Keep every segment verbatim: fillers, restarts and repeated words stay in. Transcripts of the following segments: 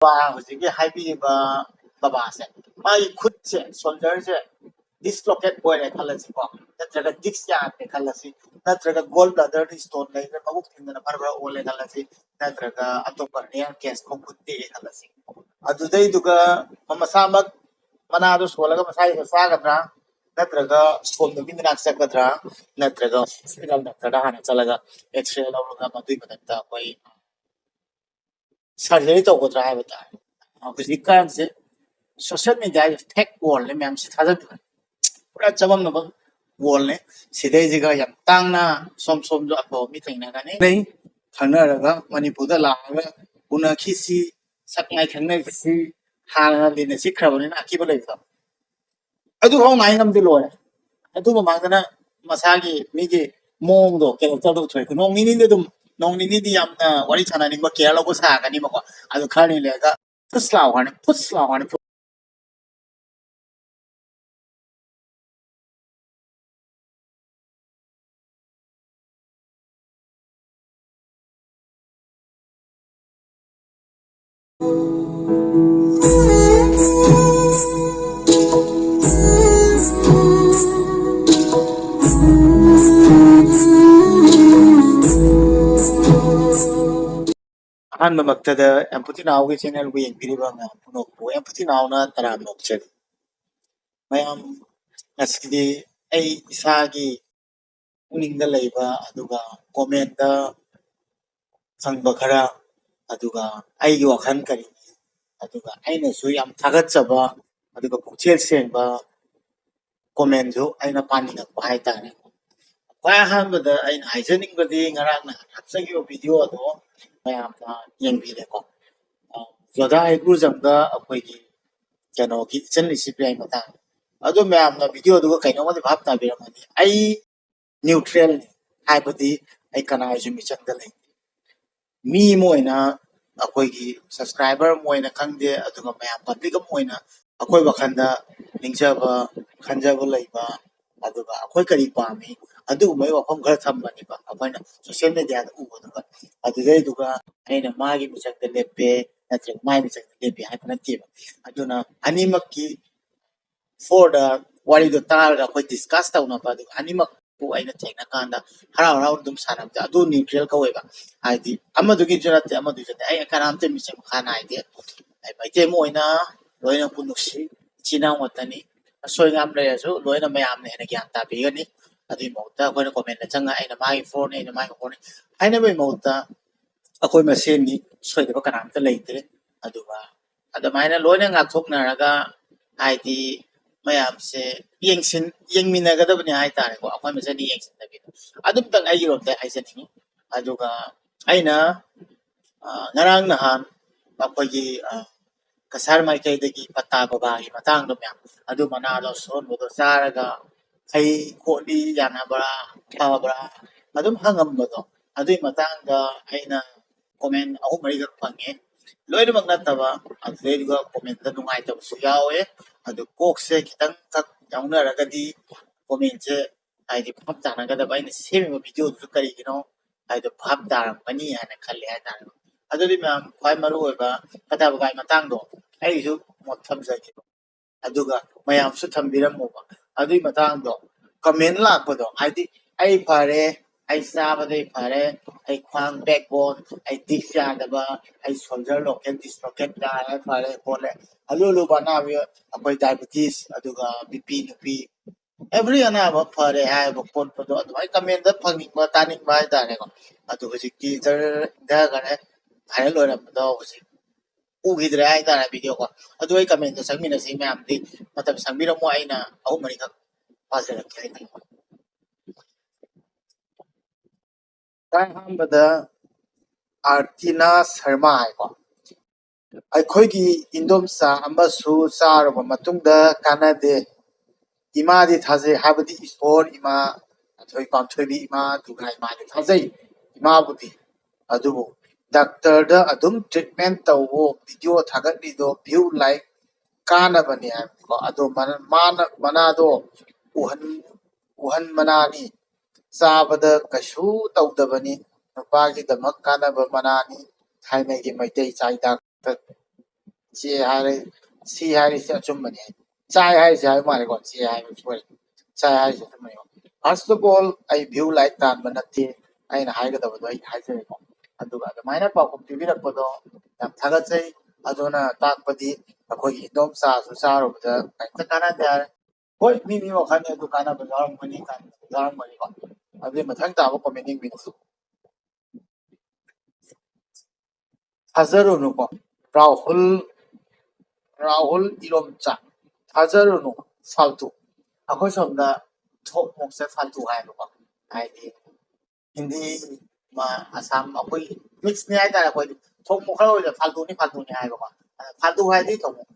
ꯕꯕꯥ ꯍꯧꯖꯤꯛꯀꯤ ꯍꯥꯏꯕꯤꯔꯤꯕ ꯕꯕꯥꯁꯦ, ꯃꯥꯒꯤ ꯈꯨꯠꯁꯦ, ꯁꯣꯜꯖꯔꯁꯦ ꯗꯤꯁꯂꯣꯀꯦꯠ ꯑꯣꯏꯔꯦ ꯈꯜꯂꯁꯤꯀꯣ, ꯅꯠꯇ꯭ꯔꯒ ꯗꯤꯁ ꯌꯥꯗ꯭ꯔꯦ ꯈꯜꯂꯁꯤ, ꯅꯠꯇ꯭ꯔꯒ ꯒꯣꯜ ꯕ꯭ꯂꯥꯗꯔꯗ ꯁ꯭ꯇꯣꯟ ꯂꯩꯈ꯭ꯔꯦ, ꯃꯕꯨꯛ ꯊꯤꯟꯗꯅ ꯐꯔ ꯐꯔ ꯑꯣꯜꯂꯦ ꯈꯜꯂꯁꯤ, ꯅꯠꯇ꯭ꯔꯒ ꯑꯇꯣꯞꯄ ꯔꯦꯌꯔ ꯀꯦꯁ ꯈꯣꯡ ꯈꯨꯠ ꯇꯦꯛꯑꯦ ꯈꯜꯂꯁꯤ, ꯑꯗꯨꯗꯩꯗꯨꯒ ꯃꯁꯥꯃꯛ ꯃꯅꯥꯗꯣ ꯁꯣꯜꯂꯒ ꯃꯁꯥꯒꯤꯗ ꯆꯥꯒꯗ꯭ꯔꯥ, ꯅꯠꯇ꯭ꯔꯒ ꯁꯣꯝꯗ ꯃꯤ ꯃꯅꯥꯛ ꯆꯠꯀꯗ꯭ꯔꯥ, ꯅꯠꯇ꯭ꯔꯒ ꯍꯣꯁꯄꯤꯇꯥꯜ ꯗꯥꯛꯇꯔꯗ ꯍꯥꯟꯅ ꯆꯠꯂꯒ ꯑꯦꯛꯁꯔꯦ ꯂꯧꯔꯒ ꯃꯗꯨꯒꯤ ꯃꯊꯛꯇ ꯑꯩꯈꯣꯏ ꯁꯔꯖꯔꯤ ꯇꯧꯒꯗ꯭ꯔꯥ ꯍꯥꯏꯕ ꯇꯥꯔꯦ꯫ ꯍꯧꯖꯤꯛꯀꯥꯟꯁꯦ ꯁꯣꯁꯦꯜ ꯃꯦꯗꯤꯌꯥꯁꯦ ꯐꯦꯛ ꯋꯥꯔꯜꯅꯦ, ꯃꯌꯥꯝꯁꯦ ꯊꯥꯖꯕꯤꯕ ꯄꯨꯔꯥ ꯆꯃꯝꯅꯕ ꯋꯥꯔꯜꯅꯦ꯫ ꯁꯤꯗꯩꯁꯤꯒ ꯌꯥꯝ ꯇꯥꯡꯅ ꯁꯣꯝ ꯁꯣꯝꯁꯨ ꯑꯐꯕ ꯃꯤ ꯊꯦꯡꯅꯒꯅꯤ꯫ ꯂꯩ, ꯈꯪꯅꯔꯒ ꯃꯅꯤꯄꯨꯔꯗ ꯂꯥꯛꯑꯒ ꯎꯅꯈꯤꯁꯤ, ꯁꯛ ꯃꯥꯏ ꯈꯪꯅꯈꯤꯁꯤ, ꯍꯥꯟꯅ ꯂꯤꯟꯅ ꯆꯤꯛꯈ꯭ꯔꯕꯅꯤꯅ ꯑꯀꯤꯕ ꯂꯩꯕꯗꯣ, ꯑꯗꯨꯐꯥꯎ ꯉꯥꯏ ꯉꯝꯗꯦ, ꯂꯣꯏꯔꯦ꯫ ꯑꯗꯨ ꯃꯃꯥꯡꯗꯅ ꯃꯁꯥꯒꯤ ꯃꯤꯒꯤ ꯃꯑꯣꯡꯗꯣ, ꯀꯦꯔꯦꯛꯇꯔꯗꯣ ꯎꯊꯣꯛꯑꯦ꯫ ꯅꯣꯡ ꯅꯤꯅꯤꯗꯤ ꯑꯗꯨꯝ, ꯅꯣꯡ ꯅꯤꯅꯤꯗꯤ ꯌꯥꯝꯅ ꯋꯥꯔꯤ ꯁꯥꯟꯅꯅꯤꯡꯕ, ꯀꯦꯌꯔ ꯂꯧꯕ ꯁꯥꯒꯅꯤꯕꯀꯣ꯫ ꯑꯗꯨ ꯈꯔꯅꯤ ꯂꯩꯔꯒ ꯐꯨꯠꯁ ꯂꯥꯎꯈ꯭ꯔꯅꯤ, ꯐꯨꯠꯁ ꯂꯥꯎꯈ꯭ꯔꯅꯤ꯫ ꯑꯍꯥꯟꯕꯃꯛꯇꯗ ꯑꯦꯝꯄꯨꯇꯤ ꯅꯥꯎꯒꯤ ꯆꯦꯅꯦꯜꯕꯨ ꯌꯦꯡꯕꯤꯔꯤꯕ ꯃꯌꯥꯝ ꯄꯨꯝꯅꯃꯛꯄꯨ ꯑꯦꯝꯄꯨꯇꯤ ꯅꯥꯎꯅ ꯇꯔꯥꯝꯅ ꯑꯣꯛꯆꯔꯤ꯫ ꯃꯌꯥꯝ, ꯉꯁꯤꯗꯤ ꯑꯩ ꯏꯁꯥꯒꯤ ꯄꯨꯛꯅꯤꯡꯗ ꯂꯩꯕ, ꯑꯗꯨꯒ ꯀꯣꯃꯦꯟꯗ ꯐꯪꯕ ꯈꯔ, ꯑꯗꯨꯒ ꯑꯩꯒꯤ ꯋꯥꯈꯜ ꯀꯔꯤ, ꯑꯗꯨꯒ ꯑꯩꯅꯁꯨ ꯌꯥꯝ ꯊꯥꯒꯠꯆꯕ, ꯑꯗꯨꯒ ꯄꯨꯛꯆꯦꯜ ꯁꯦꯡꯕ ꯀꯣꯃꯦꯟꯁꯨ ꯑꯩꯅ ꯄꯥꯅꯤꯡꯉꯛꯄ ꯍꯥꯏꯇꯥꯔꯦ꯫ ꯈ꯭ꯋꯥꯏ ꯑꯍꯥꯟꯕꯗ ꯑꯩꯅ ꯍꯥꯏꯖꯅꯤꯡꯕꯗꯤ, ꯉꯔꯥꯡ ꯅꯍꯥꯟ ꯍꯥꯞꯆꯈꯤꯕ ꯚꯤꯗꯤꯑꯣ ꯑꯗꯣ ꯃꯌꯥꯝꯅ ꯌꯦꯡꯕꯤꯔꯦꯀꯣ꯫ ꯑ, ꯖꯣꯙꯥ ꯍꯩꯒ꯭ꯔꯨꯖꯝꯒ ꯑꯩꯈꯣꯏꯒꯤ ꯀꯩꯅꯣꯒꯤ ꯏꯆꯟ ꯂꯤꯁꯤꯄ꯭ꯔꯤꯌꯥꯒꯤ ꯃꯇꯥꯡꯗ꯫ ꯑꯗꯨ ꯃꯌꯥꯝꯅ ꯚꯤꯗꯤꯑꯣꯗꯨꯒ ꯀꯩꯅꯣꯝꯃꯗꯤ ꯚꯥꯞ ꯇꯥꯕꯤꯔꯝꯃꯅꯤ꯫ ꯑꯩ ꯅ꯭ꯌꯨꯇ꯭ꯔꯦꯜꯅꯤ, ꯍꯥꯏꯕꯗꯤ ꯑꯩ ꯀꯅꯥꯒꯤꯁꯨ ꯃꯤꯆꯪꯗ ꯂꯩꯇꯦ꯫ ꯃꯤ ꯑꯃ ꯑꯣꯏꯅ, ꯑꯩꯈꯣꯏꯒꯤ ꯁꯕꯁꯀ꯭ꯔꯥꯏꯕꯔ ꯑꯃ ꯑꯣꯏꯅ ꯈꯪꯗꯦ, ꯑꯗꯨꯒ ꯃꯌꯥꯝ ꯄꯕ꯭ꯂꯤꯛ ꯑꯃ ꯑꯣꯏꯅ ꯑꯩꯈꯣꯏ ꯋꯥꯈꯜꯗ ꯅꯤꯡꯖꯕ, ꯈꯟꯖꯕ ꯂꯩꯕ, ꯑꯗꯨꯒ ꯑꯩꯈꯣꯏ ꯀꯔꯤ ꯄꯥꯝꯃꯤ, ꯑꯗꯨꯒꯨꯝꯕꯒꯤ ꯋꯥꯐꯝ ꯈꯔ ꯊꯝꯕꯅꯦꯕ ꯑꯩꯈꯣꯏꯅ ꯁꯣꯁꯦꯜ ꯃꯦꯗꯤꯌꯥꯗ ꯎꯕꯗꯨꯒ꯫ ꯑꯗꯨꯗꯩꯗꯨꯒ ꯑꯩꯅ ꯃꯥꯒꯤ ꯃꯤꯆꯪꯗ ꯂꯦꯞꯄꯦ, ꯅꯠꯇ꯭ꯔꯒ ꯃꯥꯏ ꯃꯤꯆꯪꯗ ꯂꯦꯞꯄꯤ ꯍꯥꯏꯕ ꯅꯠꯇꯦꯕ꯫ ꯑꯗꯨꯅ ꯑꯅꯤꯃꯛꯀꯤ for the ꯋꯥꯔꯤꯗꯣ ꯇꯥꯔꯒ ꯑꯩꯈꯣꯏ discuss ꯇꯧꯅꯕ, ꯑꯗꯨꯒ ꯑꯅꯤꯃꯛꯄꯨ ꯑꯩꯅ ꯊꯦꯡꯅꯀꯥꯟꯗ ꯍꯔꯥꯎ ꯍꯔꯥꯎ ꯑꯗꯨꯝ ꯁꯥꯟꯅꯕꯗ ꯑꯗꯨ neutral ꯀꯧꯋꯦꯕ꯫ ꯍꯥꯏꯗꯤ ꯑꯃꯗꯨꯒꯤꯁꯨ ꯅꯠꯇꯦ, ꯑꯃꯗꯨꯒꯤꯁꯨ ꯅꯠꯇꯦ, ꯑꯩ ꯀꯅꯥꯝꯇ ꯃꯤꯆꯪ ꯃꯈꯥ ꯅꯥꯏꯗꯦ꯫ ꯑꯩ ꯃꯩꯇꯩ ꯑꯃ ꯑꯣꯏꯅ ꯂꯣꯏꯅ ꯅꯨꯡꯁꯤ, ꯏꯆꯤꯟ ꯏꯅꯥꯎ ꯉꯥꯛꯇꯅꯤ꯫ ꯑꯁꯣꯏ ꯑꯉꯥꯝ ꯂꯩꯔꯁꯨ ꯂꯣꯏꯅ ꯃꯌꯥꯝꯅ ꯍꯦꯟꯅ ꯒ꯭ꯌꯥꯟ ꯇꯥꯕꯤꯒꯅꯤ꯫ ꯑꯗꯨꯒꯤ ꯃꯍꯨꯠꯇ ꯑꯩꯈꯣꯏꯅ comment ꯆꯪꯉ "ꯑꯩꯅ ꯃꯥꯒꯤ forꯅꯤ, ꯑꯩꯅ ꯃꯥꯒꯤ forꯅꯤ" ꯍꯥꯏꯅꯕꯒꯤ ꯃꯍꯨꯠꯇ ꯑꯩꯈꯣꯏ ꯃꯁꯦꯟꯅꯤ, ꯁꯣꯏꯗꯕ ꯀꯅꯥꯝꯇ ꯂꯩꯇ꯭ꯔꯦ꯫ ꯑꯗꯨꯒ ꯑꯗꯨꯃꯥꯏꯅ ꯂꯣꯏꯅ ꯉꯥꯛꯊꯣꯛꯅꯔꯒ, ꯍꯥꯏꯗꯤ ꯃꯌꯥꯝꯁꯦ ꯌꯦꯡꯁꯤꯟ-, ꯌꯦꯡꯃꯤꯟꯅꯒꯗꯕꯅꯤ ꯍꯥꯏꯇꯥꯔꯦꯀꯣ, ꯑꯩꯈꯣꯏ ꯃꯁꯦꯟꯅꯤ ꯌꯦꯡꯁꯤꯟꯗꯕꯤꯗ꯫ ꯑꯗꯨꯝꯇꯪ ꯑꯩꯒꯤꯔꯣꯝꯗ ꯍꯥꯏꯖꯅꯤꯡꯉꯤ꯫ ꯑꯗꯨꯒ ꯑꯩꯅ, ꯑ, ꯉꯔꯥꯡ ꯅꯍꯥꯟ ꯑꯩꯈꯣꯏꯒꯤ, ꯑ, ꯀꯁꯥꯔ ꯃꯥꯏꯀꯩꯗꯒꯤ ꯄꯇꯥ ꯕꯕꯥꯒꯤ ꯃꯇꯥꯡꯗꯣ ꯃꯌꯥꯝ, ꯑꯗꯨ ꯃꯅꯥꯗꯣ ꯁꯣꯟꯕꯗꯣ ꯆꯥꯔꯒ ꯐꯩ ꯈꯣꯠꯂꯤ, ꯌꯥꯅꯕ꯭ꯔꯥ, ꯐꯕ꯭ꯔꯥ ꯑꯗꯨꯝ ꯍꯪꯉꯝꯕꯗꯣ, ꯑꯗꯨꯒꯤ ꯃꯇꯥꯡꯗ ꯑꯩꯅ comment ꯑꯍꯨꯝ ꯃꯔꯤꯈꯛ ꯐꯪꯉꯦ꯫ ꯂꯣꯏꯅꯃꯛ ꯅꯠꯇꯕ, ꯑꯗꯨꯗꯩꯗꯨꯒ commentꯇ ꯅꯨꯡꯉꯥꯏꯇꯕꯁꯨ ꯌꯥꯎꯋꯦ꯫ ꯑꯗꯨ ꯀꯣꯛꯁꯦ ꯈꯤꯇꯪꯈꯛ ꯌꯥꯎꯅꯔꯒꯗꯤ commentꯁꯦ, ꯍꯥꯏꯗꯤ ꯚꯥꯞ ꯇꯥꯅꯒꯗꯕ, ꯑꯩꯅ ꯁꯦꯝꯃꯤꯕ videoꯗꯨꯁꯨ ꯀꯔꯤꯒꯤꯅꯣ ꯍꯥꯏꯗꯣ ꯚꯥꯞ ꯇꯥꯔꯝꯒꯅꯤ ꯍꯥꯏꯅ ꯈꯜꯂꯤ ꯍꯥꯏꯇꯥꯔꯦ꯫ ꯑꯗꯨꯗꯤ ꯃꯌꯥꯝ, ꯈ꯭ꯋꯥꯏ ꯃꯔꯨ ꯑꯣꯏꯕ ꯄꯇꯥ ꯕꯕꯥꯒꯤ ꯃꯇꯥꯡꯗꯣ ꯑꯩꯒꯤꯁꯨ ꯃꯣꯠ ꯊꯝꯖꯒꯦꯕ, ꯑꯗꯨꯒ ꯃꯌꯥꯝꯁꯨ ꯊꯝꯕꯤꯔꯝꯃꯣꯕ꯫ ꯑꯗꯨꯒꯤ ꯃꯇꯥꯡꯗꯣ comment ꯂꯥꯛꯄꯗꯣ, ꯍꯥꯏꯗꯤ "ꯑꯩ ꯐꯔꯦ, ꯑꯩ ꯆꯥꯕꯗꯩ ꯐꯔꯦ, ꯑꯩ ꯈ꯭ꯋꯥꯡ, backbone, ꯑꯩ disc ꯌꯥꯗꯕ, ꯑꯩ shoulder locate, dislocate ꯅꯥꯔꯦ, ꯐꯔꯦ ꯈꯣꯠꯂꯦ", ꯑꯂꯨ ꯑꯂꯨꯕ ꯑꯅꯥꯕ, ꯑꯩꯈꯣꯏ diabetes, ꯑꯗꯨꯒ BP, ꯅꯨꯄꯤ, every ꯑꯅꯥꯕ ꯐꯔꯦ ꯍꯥꯏꯕ ꯈꯣꯠꯄꯗꯣ ꯑꯗꯨꯃꯥꯏꯅ commentꯇ ꯐꯪꯅꯤꯡꯕ, ꯇꯥꯅꯤꯡꯕ ꯍꯥꯏꯇꯥꯔꯦꯀꯣ꯫ ꯑꯗꯨ ꯍꯧꯖꯤꯛꯇꯤ ꯖꯔ ꯏꯟꯊꯈ꯭ꯔꯦ, viral ꯑꯣꯏꯔꯝꯕꯗꯣ ꯍꯧꯖꯤꯛ ꯎꯈꯤꯗ꯭ꯔꯦ ꯍꯥꯏꯇꯥꯔꯦ videoꯀꯣ꯫ ꯑꯗꯨ ꯑꯩ commentꯇ ꯆꯪꯃꯤꯟꯅꯁꯤ ꯃꯌꯥꯝꯗꯤ, ꯃꯇꯝ ꯁꯪꯕꯤꯔꯝꯃꯣ, ꯑꯩꯅ ꯑꯍꯨꯝ ꯃꯔꯤꯈꯛ ꯄꯥꯖꯔꯛꯀꯦ ꯍꯥꯏꯇꯥꯔꯦ꯫ ꯈ꯭ꯋꯥꯏ ꯑꯍꯥꯟꯕꯗ ꯑꯥꯔꯇꯤꯅꯥ ꯁꯔꯃ ꯍꯥꯏꯀꯣ, "ꯑꯩꯈꯣꯏꯒꯤ ꯏꯟꯗꯣꯝꯆꯥ ꯑꯃꯁꯨ ꯆꯥꯔꯕ ꯃꯇꯨꯡꯗ ꯀꯥꯟꯅꯗꯦ꯫ ꯏꯃꯥꯗꯤ ꯊꯥꯖꯩ, ꯍꯥꯏꯕꯗꯤ ꯏꯁꯣꯔ, ꯏꯃꯥ ꯑꯊꯣꯏ ꯄꯥꯝꯊꯣꯏꯕꯤ ꯏꯃꯥ, ꯗꯨꯔꯒꯥ ꯏꯃꯥꯗꯤ ꯊꯥꯖꯩ, ꯏꯃꯥꯕꯨꯗꯤ꯫ ꯑꯗꯨꯕꯨ ꯗꯥꯛꯇꯔꯗ ꯑꯗꯨꯝ treatment ꯇꯧꯋꯣ, video ꯊꯥꯒꯠꯂꯤꯗꯣ view, like ꯀꯥꯟꯅꯕꯅꯤ ꯍꯥꯏꯕꯀꯣ꯫ ꯑꯗꯣ ꯃꯥꯅ, ꯃꯥꯅ, ꯃꯅꯥꯗꯣ ꯎꯍꯟ, ꯎꯍꯟ ꯃꯅꯥꯅꯤ, ꯆꯥꯕꯗ ꯀꯩꯁꯨ ꯇꯧꯗꯕꯅꯤ, ꯅꯨꯄꯥꯒꯤꯗꯃꯛ ꯀꯥꯟꯅꯕ ꯃꯅꯥꯅꯤ, ꯊꯥꯏꯅꯒꯤ ꯃꯩꯇꯩ ꯆꯥꯛ ꯍꯤꯗꯥꯛ ꯆꯦ ꯍꯥꯏꯔꯦ, ꯁꯤ ꯍꯥꯏꯔꯤꯁꯦ ꯑꯆꯨꯝꯕꯅꯦ꯫ ꯆꯥꯏ ꯍꯥꯏꯔꯤꯁꯦ ꯍꯥꯏꯕ ꯃꯥꯜꯂꯦꯀꯣ, ꯆꯦ ꯍꯥꯏꯕ ꯁꯣꯏꯔꯦ꯫ ꯆꯥꯏ ꯍꯥꯏꯔꯤꯁꯦ ꯑꯆꯨꯝꯕꯅꯦꯕ꯫ First of all, ꯑꯩ view light ꯇꯥꯟꯕ ꯅꯠꯇꯦ, ꯑꯩꯅ ꯍꯥꯏꯒꯗꯕꯗꯣ ꯑꯩ ꯍꯥꯏꯖꯔꯦꯀꯣ꯫ ꯑꯗꯨꯒ ꯑꯗꯨꯃꯥꯏꯅ ꯄꯥꯎꯈꯨꯝ ꯄꯤꯕꯤꯔꯛꯄꯗꯣ ꯌꯥꯝ ꯊꯥꯒꯠꯆꯩ꯫ ꯑꯗꯨꯅ ꯇꯥꯛꯄꯗꯤ ꯑꯩꯈꯣꯏꯒꯤ ꯏꯗꯣꯝꯆꯥꯁꯨ ꯆꯥꯔꯨꯕꯗ ꯀꯔꯤꯝꯇ ꯀꯥꯟꯅꯗꯦ ꯍꯥꯏꯔꯦ꯫ ꯍꯣꯏ, ꯃꯤ ꯃꯤ ꯋꯥꯈꯜꯅꯤ, ꯑꯗꯨ ꯀꯥꯟꯅꯕ ꯌꯥꯎꯔꯝꯒꯅꯤ, ꯀꯥꯟꯅꯗꯕ ꯌꯥꯎꯔꯝꯒꯅꯤꯀꯣ꯫ ꯑꯗꯨꯒꯤ ꯃꯊꯪ ꯇꯥꯕ comment ꯌꯦꯡꯕꯤꯔꯁꯤ꯫ ꯊꯥꯖꯔꯨꯅꯨꯀꯣ, ꯔꯥꯍꯨꯜ, ꯔꯥꯍꯨꯜ ꯏꯔꯣꯝꯆꯥ, ꯊꯥꯖꯔꯨꯅꯨ, ꯐꯥꯜꯇꯨ꯫ ꯑꯩꯈꯣꯏ ꯁꯣꯝꯗ ꯊꯣꯛ ꯃꯣꯛꯁꯦ ꯐꯥꯜꯇꯨ ꯍꯥꯏꯕꯀꯣ, ꯍꯥꯏꯗꯤ ꯍꯤꯟꯗꯤ, ꯃ-, ꯑꯁꯥꯝ, ꯑꯩꯈꯣꯏ mix ꯅꯤ ꯍꯥꯏꯇꯥꯔꯦ꯫ ꯑꯩꯈꯣꯏꯗꯤ ꯊꯣꯛ ꯃꯣꯛ ꯈꯔ ꯑꯣꯏꯔꯦ, ꯐꯥꯜꯇꯨꯅꯤ, ꯐꯥꯜꯇꯨꯅꯤ ꯍꯥꯏꯕꯀꯣ꯫ ꯐꯥꯜꯇꯨ ꯍꯥꯏꯗꯤ ꯊꯣꯛ ꯃꯣꯛ꯫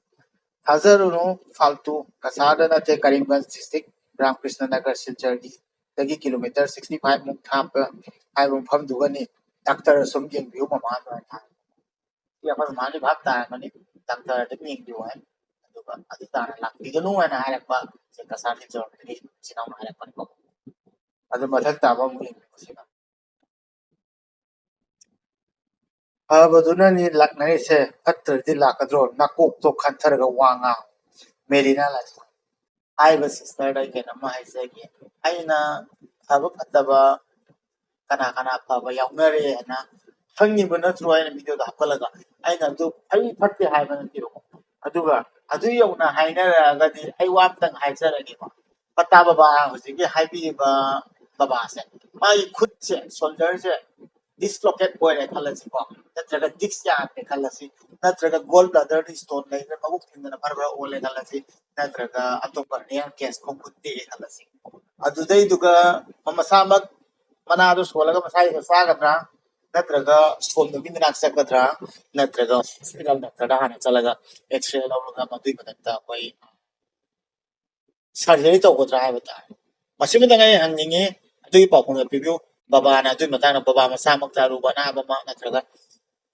ꯊꯥꯖꯔꯨꯅꯨ, ꯐꯥꯜꯇꯨ꯫ ꯀꯁꯥꯔꯗ ꯅꯠꯇꯦ, ꯀꯔꯤꯝꯒꯟꯖ district, ꯔꯥꯝꯀ꯭ꯔꯤꯁꯅ ꯅꯒꯔ, ꯁꯤꯜꯆꯔꯒꯤ ꯗꯒꯤ kilometre sixty five ꯃꯨꯛ ꯊꯥꯞꯄ ꯍꯥꯏꯕ ꯃꯐꯝꯗꯨꯒꯅꯤ꯫ ꯗꯥꯛꯇꯔ ꯑꯁꯨꯝ ꯌꯦꯡꯕꯤꯌꯨ ꯃꯃꯥꯗꯣ ꯍꯥꯏꯅ ꯍꯥꯏ꯫ ꯁꯤ ꯑꯩꯈꯣꯏ ꯃꯃꯥꯗꯤ ꯚꯥꯞ ꯇꯥꯔꯝꯃꯅꯤ, ꯗꯥꯛꯇꯔ ꯑꯗꯨꯝ ꯌꯦꯡꯕꯤꯌꯨ ꯍꯥꯏ꯫ ꯑꯗꯨꯒ ꯑꯗꯨ ꯇꯥꯅ ꯂꯥꯛꯄꯤꯒꯅꯨ ꯍꯥꯏꯅ ꯍꯥꯏꯔꯛꯄ, ꯁꯤ ꯀꯁꯥꯔ ꯁꯤꯜꯆꯔꯗꯒꯤ ꯏꯆꯤꯟ ꯏꯅꯥꯎꯅ ꯍꯥꯏꯔꯛꯄꯅꯤꯀꯣ꯫ ꯑꯗꯨ ꯃꯊꯛ ꯇꯥꯕ ꯑꯃꯨꯛ ꯌꯦꯡꯕꯤꯌꯨ ꯁꯤꯅ꯫ ꯐꯕꯗꯨꯅꯅꯤ ꯂꯥꯛꯅꯔꯤꯁꯦ, ꯐꯠꯇ꯭ꯔꯗꯤ ꯂꯥꯛꯀꯗ꯭ꯔꯣ? ꯅꯀꯣꯛꯇꯣ ꯈꯟꯊꯔꯒ ꯋꯥ ꯉꯥꯡ꯫ ꯃꯦꯔꯤꯅꯥ ꯂꯥꯏꯁ꯭ꯔꯝ꯫ ꯍꯥꯏꯔꯤꯕ sister ꯗ ꯑꯩ ꯀꯩꯅꯣꯝꯃ ꯍꯥꯏꯖꯒꯦ꯫ ꯑꯩꯅ ꯐꯕ ꯐꯠꯇꯕ ꯀꯅꯥ ꯀꯅꯥ ꯐꯕ ꯌꯥꯎꯅꯔꯦ ꯍꯥꯏꯅ ꯈꯪꯉꯤꯕ ꯅꯠꯇ꯭ꯔꯣ? ꯑꯩꯅ video ꯗ ꯍꯥꯞꯀꯠꯂꯒ ꯑꯩꯅ ꯑꯗꯨ ꯐꯩ ꯐꯠꯇꯦ ꯍꯥꯏꯕ ꯅꯠꯇꯦꯕꯀꯣ꯫ ꯑꯗꯨꯒ ꯑꯗꯨ ꯌꯧꯅ ꯍꯥꯏꯅꯔꯛꯑꯒꯗꯤ ꯑꯩ ꯋꯥ ꯑꯝꯇꯪ ꯍꯥꯏꯖꯔꯒꯦꯀꯣ꯫ ꯄꯇꯥ ꯕꯕꯥ ꯍꯧꯖꯤꯛꯀꯤ ꯍꯥꯏꯕꯤꯔꯤꯕ ꯕꯕꯥꯁꯦ, ꯃꯥꯒꯤ ꯈꯨꯠꯁꯦ, shoulder ꯁꯦ dislocate ꯑꯣꯏꯔꯦ ꯈꯜꯂꯁꯤꯀꯣ, ꯅꯠꯇ꯭ꯔꯒ disc ꯌꯥꯗ꯭ꯔꯦ ꯈꯜꯂꯁꯤ, ꯅꯠꯇ꯭ꯔꯒ gall bladder ꯗ stone ꯂꯩꯔꯦ, ꯃꯕꯨꯛ ꯊꯤꯟꯗꯅ ꯐꯔ ꯐꯔ ꯑꯣꯜꯂꯦ ꯈꯜꯂꯁꯤ, ꯅꯠꯇ꯭ꯔꯒ ꯑꯇꯣꯞꯄ rare case ꯈꯣꯡ ꯈꯨꯠ ꯇꯦꯛꯑꯦ ꯈꯜꯂꯁꯤ, ꯑꯗꯨꯗꯩꯗꯨꯒ ꯃꯁꯥꯃꯛ ꯃꯅꯥꯗꯣ ꯁꯣꯜꯂꯒ ꯃꯁꯥꯒꯤꯗ ꯆꯥꯒꯗ꯭ꯔꯥ, ꯅꯠꯇ꯭ꯔꯒ ꯁꯣꯟꯕ ꯃꯤ ꯃꯅꯥꯛ ꯆꯠꯀꯗ꯭ꯔꯥ, ꯅꯠꯇ꯭ꯔꯒ hospital doctor ꯗ ꯍꯥꯟꯅ ꯆꯠꯂꯒ X-ray ꯂꯧꯔꯒ ꯃꯗꯨꯒꯤ ꯃꯊꯛꯇ ꯑꯩꯈꯣꯏ surgery ꯇꯧꯒꯗ꯭ꯔꯥ ꯍꯥꯏꯕ ꯇꯥꯔꯦ꯫ ꯃꯁꯤꯃꯇꯪ ꯑꯩ ꯍꯪꯅꯤꯡꯉꯤ, ꯑꯗꯨꯒꯤ ꯄꯥꯎꯈꯨꯝꯗ ꯄꯤꯕꯤꯌꯨ꯫ ꯕꯕꯥꯅ ꯑꯗꯨꯒꯤ ꯃꯇꯥꯡꯗ, ꯕꯕꯥ ꯃꯁꯥꯃꯛꯇ ꯑꯔꯨꯕ ꯑꯅꯥꯕ ꯑꯃ ꯅꯠꯇ꯭ꯔꯒ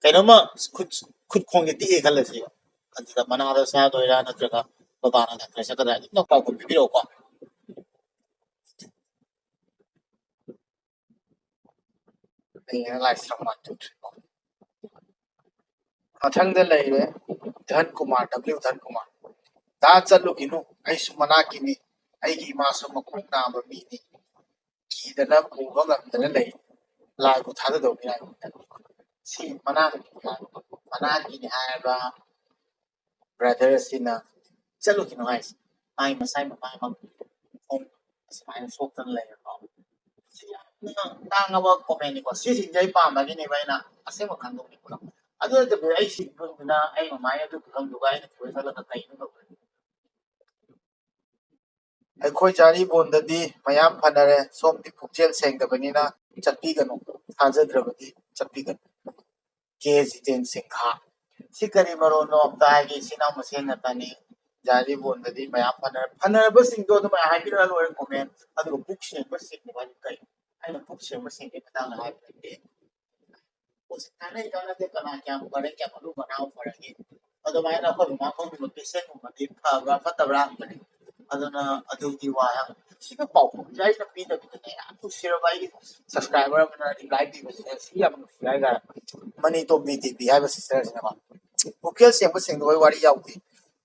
ꯀꯩꯅꯣꯝꯃ ꯈꯨꯠ, ꯈꯨꯠ ꯈꯣꯡꯁꯦ ꯇꯦꯛꯑꯦ ꯈꯜꯂꯁꯦꯕ, ꯑꯗꯨꯗ ꯃꯅꯥꯗ ꯆꯥꯗꯣꯏꯔꯥ ꯅꯠꯇ꯭ꯔꯒ ꯕꯕꯥꯅ ꯗꯥꯛꯇꯔ ꯆꯠꯀꯗ꯭ꯔꯥ, ꯑꯗꯨꯝꯅ ꯄꯥꯎꯈꯨꯝ ꯄꯤꯕꯤꯔꯛꯎꯀꯣ꯫ ꯑꯩ analyze ꯇꯧꯕ ꯃꯥꯟꯊꯣꯛꯇ꯭ꯔꯦ꯫ ꯃꯊꯪꯗ ꯂꯩꯔꯦ ꯙꯟ ꯀꯨꯃꯥꯔ, W ꯙꯟ ꯀꯨꯃꯥꯔ꯫ "ꯗꯥ, ꯆꯠꯂꯨꯈꯤꯅꯨ, ꯑꯩꯁꯨ ꯃꯅꯥꯛꯀꯤꯅꯤ, ꯑꯩꯒꯤ ꯏꯃꯥꯁꯨ ꯃꯈꯣꯡ ꯅꯥꯕ ꯃꯤꯅꯤ, ꯀꯤꯗꯅ ꯄꯨꯕ ꯉꯝꯗꯅ ꯂꯩ, ꯂꯥꯏꯕꯨ ꯊꯥꯖꯗꯧꯕ ꯃꯤꯔꯥꯏꯕꯛ ꯅꯪꯗꯤ꯫" ꯁꯤ ꯃꯅꯥꯛꯀꯤꯅꯤ ꯍꯥꯏꯕ, ꯃꯅꯥꯛꯀꯤꯅꯤ ꯍꯥꯏꯔꯕ ꯕ꯭ꯔꯗꯔ ꯑꯁꯤꯅ ꯆꯠꯂꯨꯈꯤꯅꯨ ꯍꯥꯏꯁꯦ꯫ ꯃꯥꯏ ꯃꯁꯥꯏ ꯃꯃꯥꯏꯃꯛ ꯑꯁꯨꯃꯥꯏꯅ ꯁꯣꯛꯇꯅ ꯂꯩꯔꯕ, ꯁꯤ ꯌꯥꯝꯅ ꯇꯥꯡꯉꯕ ꯀꯣꯃꯦꯟꯅꯤꯀꯣ꯫ ꯁꯤꯁꯤꯡꯁꯦ ꯑꯩ ꯄꯥꯝꯕꯒꯤꯅꯦꯕ ꯑꯩꯅ ꯑꯁꯦꯡꯕ ꯈꯪꯗꯣꯛꯅꯤꯡꯕꯗꯣ꯫ ꯑꯗꯨ ꯅꯠꯇꯕꯤꯗ ꯑꯩ ꯁꯤ ꯐꯤꯕꯝꯗꯨꯅ ꯑꯩ ꯃꯃꯥꯏ ꯑꯗꯨ ꯐꯤꯕꯝꯗꯨꯒ ꯑꯩꯅ ꯀꯣꯏ ꯆꯠꯂꯒ ꯀꯩꯅꯣ ꯇꯧꯗꯣꯏꯅꯣ? ꯑꯩꯈꯣꯏ ꯖꯥꯔꯤꯕꯣꯟꯗꯗꯤ ꯃꯌꯥꯝ ꯐꯅꯔꯦ, ꯁꯣꯝꯗꯤ ꯄꯨꯛꯆꯦꯜ ꯁꯦꯡꯗꯕꯅꯤꯅ ꯆꯠꯄꯤꯒꯅꯨ, ꯊꯥꯖꯗ꯭ꯔꯕꯗꯤ ꯆꯠꯄꯤꯒꯅꯨ꯫ ꯀꯦ ꯖꯤꯇꯦꯟ ꯁꯤꯡꯍ꯫ ꯁꯤ ꯀꯔꯤ ꯃꯔꯣꯟꯅꯣ ꯑꯝꯇ ꯍꯥꯏꯒꯦ, ꯏꯆꯤꯟ ꯏꯅꯥꯎ ꯃꯁꯦꯟ ꯉꯥꯛꯇꯅꯤ꯫ ꯖꯥꯔꯤꯕꯣꯟꯗꯗꯤ ꯃꯌꯥꯝ ꯐꯅꯔꯦ, ꯐꯅꯔꯕꯁꯤꯡꯗꯣ ꯑꯗꯨꯃꯥꯏꯅ ꯍꯥꯏꯕꯤꯔꯒ ꯂꯣꯏꯔꯦ ꯀꯣꯃꯦꯟ꯫ ꯑꯗꯨꯒ ꯄꯨꯛ ꯁꯦꯡꯕ ꯁꯦꯡꯗꯕ ꯍꯥꯏꯗꯤ ꯀꯩ? ꯑꯩꯅ ꯄꯨꯛ ꯁꯦꯡꯕ ꯁꯦꯡꯗꯕꯒꯤ ꯃꯇꯥꯡꯗ ꯍꯥꯏꯕ ꯅꯠꯇꯦ꯫ ꯍꯧꯖꯤꯛ ꯀꯥꯟꯅꯩ ꯀꯥꯟꯅꯗꯦ, ꯀꯅꯥ ꯀꯌꯥꯝ ꯐꯔꯦ, ꯀꯌꯥꯝ ꯑꯗꯨ ꯃꯅꯥꯎ ꯐꯔꯒꯦ? ꯑꯗꯨꯃꯥꯏꯅ ꯑꯩꯈꯣꯏ ꯃꯃꯥ ꯈꯣꯏꯒꯤ ꯂꯣꯀꯦꯁꯟꯒꯨꯝꯕꯗꯤ ꯐꯕ꯭ꯔꯥ ꯐꯠꯇꯕ꯭ꯔꯥ ꯍꯪꯕꯅꯤ꯫ ꯑꯗꯨꯅ ꯑꯗꯨꯒꯤ ꯋꯥ ꯌꯥꯝ ꯁꯤꯒ ꯄꯥꯎꯈꯨꯝꯁꯦ ꯑꯩꯅ ꯄꯤꯗꯕꯤꯗꯅꯦ, ꯌꯥꯝ ꯅꯨꯡꯁꯤꯔꯕ ꯑꯩꯒꯤ ꯁꯕꯁꯀ꯭ꯔꯥꯏꯕꯔ ꯑꯃꯅ ꯔꯤꯄ꯭ꯂꯥꯏ ꯄꯤꯕꯁꯦ ꯁꯤ ꯌꯥꯝ ꯅꯨꯡꯁꯤ ꯍꯥꯏꯇꯥꯔꯦ꯫ ꯃꯅꯤ ꯇꯣꯝꯕꯤ ꯇꯤ ꯚꯤ ꯍꯥꯏꯕ ꯁꯤꯁꯇꯔꯁꯤꯅꯀꯣ꯫ ꯄꯨꯛꯆꯦꯜ ꯁꯦꯡꯕ ꯁꯦꯡꯗꯕꯒꯤ ꯋꯥꯔꯤ ꯌꯥꯎꯗꯦ꯫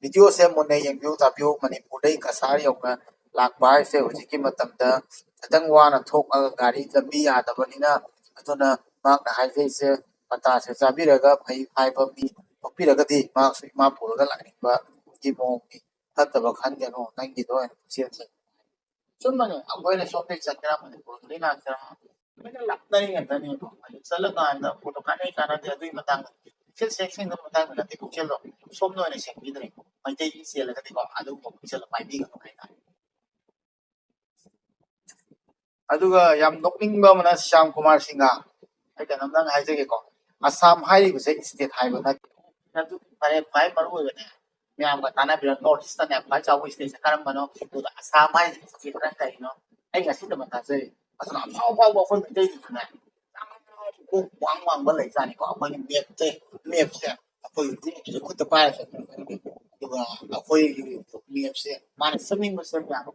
ꯚꯤꯗꯤꯑꯣꯁꯦ ꯃꯨꯟꯅ ꯌꯦꯡꯕꯤꯌꯨ ꯇꯥꯕꯤꯌꯨ꯫ ꯃꯅꯤꯄꯨꯔꯗꯩ ꯀꯁꯥꯔ ꯌꯧꯅ ꯂꯥꯛꯄ ꯍꯥꯏꯁꯦ ꯍꯧꯖꯤꯛꯀꯤ ꯃꯇꯝꯗ ꯈꯤꯇꯪ ꯋꯥꯅ ꯊꯣꯛꯑꯒ ꯒꯥꯔꯤ ꯂꯝꯕꯤ ꯌꯥꯗꯕꯅꯤꯅ, ꯑꯗꯨꯅ ꯃꯍꯥꯛꯅ ꯍꯥꯏꯖꯩꯁꯦ ꯄꯇꯥꯁꯦ ꯆꯥꯕꯤꯔꯒ ꯐꯩ ꯍꯥꯏꯕ ꯃꯤ ꯊꯣꯛꯄꯤꯔꯒꯗꯤ ꯃꯍꯥꯛꯁꯨ ꯏꯃꯥ ꯄꯨꯔꯒ ꯂꯥꯛꯅꯤꯡꯕꯒꯤ ꯃꯑꯣꯡꯅꯤ꯫ ꯐꯠꯇꯕ ꯈꯟꯒꯅꯨ, ꯅꯪꯒꯤꯗꯣ ꯑꯣꯏꯅ ꯄꯨꯛꯆꯦꯜ ꯁꯦꯡꯅ꯫ ꯑꯆꯨꯝꯕꯅꯦ, ꯑꯩꯈꯣꯏꯅ ꯁꯣꯝꯗꯒꯤ ꯆꯠꯀꯦꯔꯥ, ꯃꯅꯤꯄꯨꯔꯗꯒꯤ ꯂꯥꯛꯀꯦꯔꯥ, ꯂꯣꯏꯅ ꯂꯥꯞꯅꯔꯤ ꯉꯥꯛꯇꯅꯦꯕ꯫ ꯑꯗꯨ ꯆꯠꯂꯀꯥꯟꯗ ꯐꯣꯇꯣ ꯀꯥꯟꯅꯩ ꯀꯥꯟꯅꯗꯦ ꯑꯗꯨꯒꯤ ꯃꯇꯥꯡꯗ, ꯄꯨꯛꯆꯦꯜ ꯁꯦꯡ ꯁꯦꯡꯗꯕ ꯃꯇꯥꯡꯗ ꯅꯠꯇꯦ, ꯄꯨꯛꯆꯦꯜꯗꯣ ꯁꯣꯝꯗ ꯑꯣꯏꯅ ꯁꯦꯡꯕꯤꯗ꯭ꯔꯦ꯫ ꯃꯩꯇꯩꯒꯤ ꯆꯦꯜꯂꯒꯗꯤꯀꯣ ꯑꯗꯨꯒꯨꯝꯕ ꯄꯨꯛꯆꯦꯜꯗꯣ ꯄꯥꯏꯕꯤꯒꯅꯨ ꯍꯥꯏꯇꯥꯔꯦ꯫ ꯑꯗꯨꯒ ꯌꯥꯝ ꯅꯣꯛꯅꯤꯡꯕ ꯑꯃꯅ ꯁ꯭ꯌꯥꯝ ꯀꯨꯃꯥꯔ ꯁꯤꯡꯍ, ꯑꯩ ꯀꯩꯅꯣꯝꯇꯪ ꯍꯥꯏꯖꯒꯦꯀꯣ꯫ ꯑꯁꯥꯝ ꯍꯥꯏꯔꯤꯕꯁꯦ ꯁ꯭ꯇꯦꯠ ꯍꯥꯏꯕ ꯅꯠꯇꯦ꯫ ꯑꯗꯨ ꯐꯔꯦ, ꯈ꯭ꯋꯥꯏ ꯃꯔꯨ ꯑꯣꯏꯕꯅꯦ, ꯃꯌꯥꯝꯒ ꯇꯥꯟꯅꯕꯤꯔꯣ, ꯅꯣꯔꯠ ꯏꯁꯇꯅꯦ ꯈ꯭ꯋꯥꯏ ꯆꯥꯎꯕ ꯁ꯭ꯇꯦꯠꯁꯦ ꯀꯔꯝꯕꯅꯣ? ꯑꯗꯨꯒ ꯑꯁꯥꯝ ꯍꯥꯏꯔꯤꯁꯦ ꯁ꯭ꯇꯦꯠ ꯈꯔ ꯀꯔꯤꯅꯣ? ꯑꯩ ꯉꯁꯤꯗꯃꯛ ꯇꯥꯖꯔꯤ꯫ ꯑꯗꯨꯅ ꯑꯐꯥꯎ ꯑꯐꯥꯎꯕ ꯑꯩꯈꯣꯏ ꯃꯩꯇꯩꯒꯤꯁꯨꯅꯦ, ꯌꯥꯝꯅ ꯀꯣꯛ ꯋꯥꯡ ꯋꯥꯡꯕ ꯂꯩꯖꯥꯠꯅꯤꯀꯣ꯫ ꯑꯩꯈꯣꯏꯒꯤ ꯃꯦꯞꯁꯦ, ꯃꯦꯞꯁꯦ ꯑꯩꯈꯣꯏ ꯒ꯭ꯔꯨꯞꯁꯦ ꯈꯨꯠꯇ ꯄꯥꯏꯔ ꯆꯠꯄꯅꯦ꯫ ꯑꯗꯨꯒ ꯑꯩꯈꯣꯏꯒꯤ ꯃꯦꯞꯁꯦ ꯃꯥꯅ ꯆꯠꯅꯤꯡꯕ ꯆꯠ ꯌꯥꯕ꯫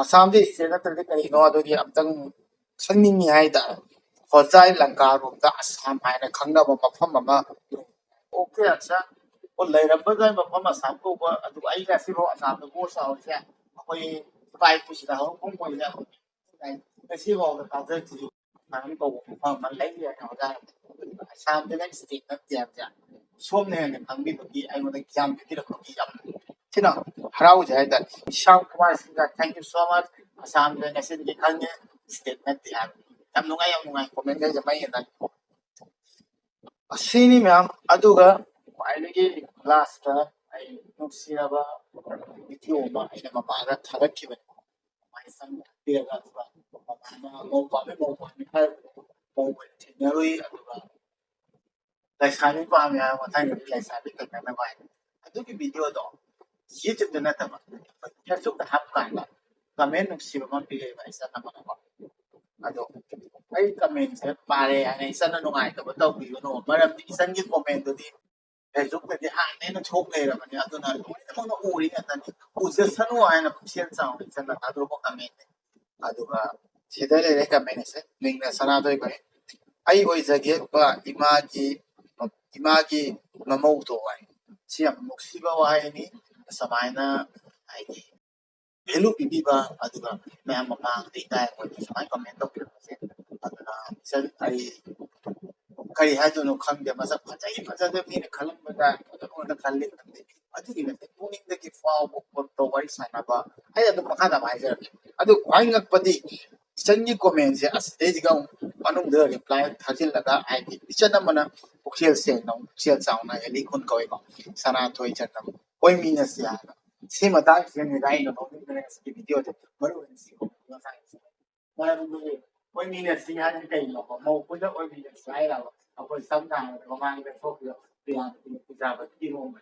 ꯑꯁꯥꯝꯁꯦ ꯁ꯭ꯇꯦꯠ ꯅꯠꯇ꯭ꯔꯗꯤ ꯀꯔꯤꯅꯣ? ꯑꯗꯨꯗꯤ ꯑꯝꯇꯪ ꯈꯪꯅꯤꯡꯉꯤ ꯍꯥꯏꯇꯥꯔꯦ꯫ ꯍꯣꯖꯥꯏ ꯂꯪꯀꯥꯔꯣꯝꯗ ꯑꯁꯥꯝ ꯍꯥꯏꯅ ꯈꯪꯅꯕ ꯃꯐꯝ ꯑꯃ ꯑꯣꯀꯦ ꯑꯠꯁꯥ꯫ ꯑꯣ, ꯂꯩꯔꯝꯕꯗ ꯃꯐꯝ ꯑꯁꯥꯝ ꯀꯧꯕ, ꯑꯗꯨꯒ ꯑꯩ ꯉꯁꯤꯐꯥꯎ ꯑꯁꯥꯝꯗ ꯕꯣꯁ ꯆꯥꯎꯔꯤꯁꯦ ꯑꯩꯈꯣꯏ ꯏꯄꯥ ꯏꯄꯨꯁꯤꯗ ꯍꯧꯔꯛꯐꯝ ꯑꯣꯏꯅ ꯉꯁꯤꯐꯥꯎꯗ ꯇꯥꯖꯗ꯭ꯔꯤ꯫ ꯑꯁꯥꯝ ꯀꯧꯕ ꯃꯐꯝ ꯑꯃ ꯂꯩ ꯍꯥꯏꯅ ꯑꯣꯖꯥ, ꯑꯁꯥꯝꯗ ꯅꯪ ꯁ꯭ꯇꯦꯠ ꯅꯠꯇꯦ ꯍꯥꯏꯕꯁꯦ ꯁꯣꯝꯅ ꯍꯦꯟꯅ ꯈꯪꯕꯤꯕꯒꯤ ꯑꯩꯉꯣꯟꯗ ꯒ꯭ꯌꯥꯟ ꯄꯤꯕꯤꯔꯛꯄꯒꯤ ꯌꯥꯝ ꯊꯤꯅ ꯍꯔꯥꯎꯖꯩ ꯍꯥꯏꯇꯥꯔꯦ꯫ ꯁ꯭ꯌꯥꯝ ꯀꯨꯃꯥꯔ ꯁꯤꯡꯒ, thank you so much꯫ ꯑꯁꯥꯝꯗ ꯉꯁꯤꯗꯒꯤ ꯈꯪꯉꯦ, ꯁ꯭ꯇꯦꯠ ꯅꯠꯇꯦ ꯍꯥꯏꯕ꯫ ꯌꯥꯝ ꯅꯨꯡꯉꯥꯏ, ꯌꯥꯝ ꯅꯨꯡꯉꯥꯏ꯫ ꯀꯣꯃꯦꯟꯒꯩꯁꯦ ꯃꯩ ꯍꯦꯟꯅ꯫ ꯑꯁꯤꯅꯤ ꯃꯌꯥꯝ꯫ ꯑꯗꯨꯒ ꯈ꯭ꯋꯥꯏꯗꯒꯤ ꯂꯥꯁꯇ ꯑꯩ ꯅꯨꯡꯁꯤꯔꯕ ꯚꯤꯗꯤꯑꯣ ꯑꯃ ꯑꯩꯅ ꯃꯃꯥꯗ ꯊꯥꯒꯠꯈꯤꯕꯅꯤ꯫ ꯃꯃꯥꯏ ꯆꯪ ꯄꯤꯔꯒ ꯑꯗꯨꯒ ꯃꯃꯥꯅ ꯃꯧ ꯄꯥꯝꯃꯤ, ꯃꯧ ꯄꯥꯝꯃꯤ ꯍꯥꯏꯔꯒ ꯃꯧ ꯑꯣꯏꯅ ꯊꯦꯡꯅꯔꯨꯏ꯫ ꯑꯗꯨꯒ ꯂꯩꯁꯥꯕꯤ ꯄꯥꯝꯃꯤ ꯍꯥꯏꯔꯒ ꯃꯊꯪꯗꯗꯤ ꯂꯩꯁꯥꯕꯤ ꯊꯦꯡꯅꯅꯕ ꯍꯥꯏ꯫ ꯑꯗꯨꯒꯤ ꯚꯤꯗꯤꯑꯣꯗꯣ YouTube ꯇ ꯅꯠꯇꯕ Facebook ꯇ ꯍꯥꯞꯄꯀꯥꯟꯗ ꯀꯃꯦꯟ ꯅꯨꯡꯁꯤꯕ ꯑꯃ ꯄꯤꯔꯛꯑꯦꯕ ꯏꯆꯟ ꯑꯃꯅꯀꯣ꯫ ꯑꯗꯣ ꯑꯩ ꯀꯃꯦꯟꯁꯦ ꯄꯥꯔꯦ ꯍꯥꯏꯅ ꯏꯆꯟꯅ ꯅꯨꯡꯉꯥꯏꯇꯕ ꯇꯧꯕꯤꯒꯅꯨ, ꯃꯔꯝꯗꯤ ꯏꯆꯟꯒꯤ ꯀꯣꯃꯦꯟꯗꯨꯗꯤ Facebook ꯇꯗꯤ ꯍꯥꯟꯅ ꯑꯩꯅ ꯊꯣꯛ ꯂꯩꯔꯕꯅꯤ, ꯑꯗꯨꯅ ꯂꯣꯏꯅꯃꯛꯅ ꯎꯔꯤ ꯉꯥꯛꯇꯅꯤ꯫ ꯎꯖꯁꯅꯨ ꯍꯥꯏꯅ ꯄꯨꯛꯆꯦꯜ ꯆꯥꯎꯅ ꯏꯆꯟꯅ ꯊꯥꯗꯣꯔꯛꯄ ꯀꯃꯦꯟꯅꯤ꯫ ꯑꯗꯨꯒ ꯁꯤꯗ ꯂꯩꯔꯦ ꯀꯃꯦꯟ ꯑꯁꯦ, ꯃꯤꯡꯅ ꯁꯅꯥꯊꯣꯏ ꯀꯧꯏ꯫ "ꯑꯩ ꯑꯣꯏꯖꯒꯦ ꯕꯕꯥ, ꯏꯃꯥꯒꯤ, ꯏꯃꯥꯒꯤ ꯃꯃꯧꯗꯣ" ꯍꯥꯏ꯫ ꯁꯤ ꯌꯥꯝ ꯅꯨꯡꯁꯤꯕ ꯋꯥꯍꯩꯅꯤ꯫ ꯁꯨꯃꯥꯏꯅ ꯍꯥꯏꯗꯤ ꯚꯦꯂꯨ ꯄꯤꯕꯤꯕ, ꯑꯗꯨꯒ ꯃꯌꯥꯝ ꯃꯃꯥꯡꯗ ꯏꯀꯥꯏ ꯑꯩꯈꯣꯏꯗ ꯁꯨꯃꯥꯏꯅ ꯀꯃꯦꯟ ꯇꯧꯕꯤꯔꯛꯄꯁꯦ꯫ ꯑꯗꯨꯅ ꯏꯆꯟ, ꯑꯩ ꯀꯔꯤ ꯍꯥꯏꯗꯣꯏꯅꯣ ꯈꯪꯗꯦ꯫ ꯃꯁꯛ ꯐꯖꯩ ꯐꯖꯗꯦ ꯃꯤꯅ ꯈꯜꯂꯝꯕꯗ ꯐꯖꯕ ꯉꯥꯛꯇ ꯈꯜꯂꯤ ꯈꯪꯗꯦ꯫ ꯑꯗꯨꯒꯤ ꯅꯠꯇꯦ, ꯄꯨꯛꯅꯤꯡꯗꯒꯤ ꯐꯥꯎꯕ ꯈꯣꯠꯄ ꯋꯥꯔꯤ ꯁꯥꯟꯅꯕ꯫ ꯑꯩ ꯑꯗꯨꯝ ꯃꯈꯥ ꯇꯥꯕ ꯍꯥꯏꯖꯔꯛꯀꯦ꯫ ꯑꯗꯨ ꯈ꯭ꯋꯥꯏ ꯉꯛꯄꯗꯤ ꯏꯆꯟꯒꯤ ꯀꯣꯃꯦꯟꯁꯦ ꯑꯁꯤꯗꯩꯁꯤꯒ ꯑꯃꯨꯛ ꯃꯅꯨꯡꯗ ꯔꯤꯄ꯭ꯂꯥꯏ ꯊꯥꯖꯤꯜꯂꯒ, ꯍꯥꯏꯗꯤ ꯏꯆꯟ ꯑꯃꯅ ꯄꯨꯛꯆꯦꯜ ꯁꯦꯡꯅ, ꯄꯨꯛꯆꯦꯜ ꯆꯥꯎꯅ ꯑꯦꯂꯤ ꯈꯨꯟ ꯀꯧꯏꯀꯣ, ꯁꯅꯥꯊꯣꯏ ꯆꯟꯅ ꯑꯣꯏꯃꯤꯟꯅꯁꯤ ꯍꯥꯏꯕ꯫ ꯁꯤ ꯃꯇꯥꯡꯁꯤꯗꯅꯤꯗ ꯑꯩꯅ ꯂꯧꯅꯤꯡꯕꯅꯦ ꯉꯁꯤꯒꯤ ꯚꯤꯗꯤꯑꯣꯁꯦ, ꯃꯔꯨ ꯑꯣꯏꯅ ꯁꯤ ꯃꯇꯥꯡꯁꯤꯗ꯫ ꯃꯔꯝꯗꯤ ꯑꯣꯏꯃꯤꯟꯅꯁꯤ ꯍꯥꯏꯁꯤ ꯀꯩꯅꯣꯕ? ꯃꯧ ꯄꯨꯟꯅ ꯑꯣꯏꯃꯤꯟꯅꯁꯤ ꯍꯥꯏꯔꯕ? ꯑꯩꯈꯣꯏ ꯁꯝꯅ ꯍꯥꯏꯔꯕꯗ ꯃꯃꯥꯡꯗ ꯊꯣꯛꯈꯤꯕ ꯄ꯭ꯔꯤꯌꯥꯟꯇ ꯄꯤꯖꯥꯕꯒꯤ ꯏꯔꯣꯝꯕ꯫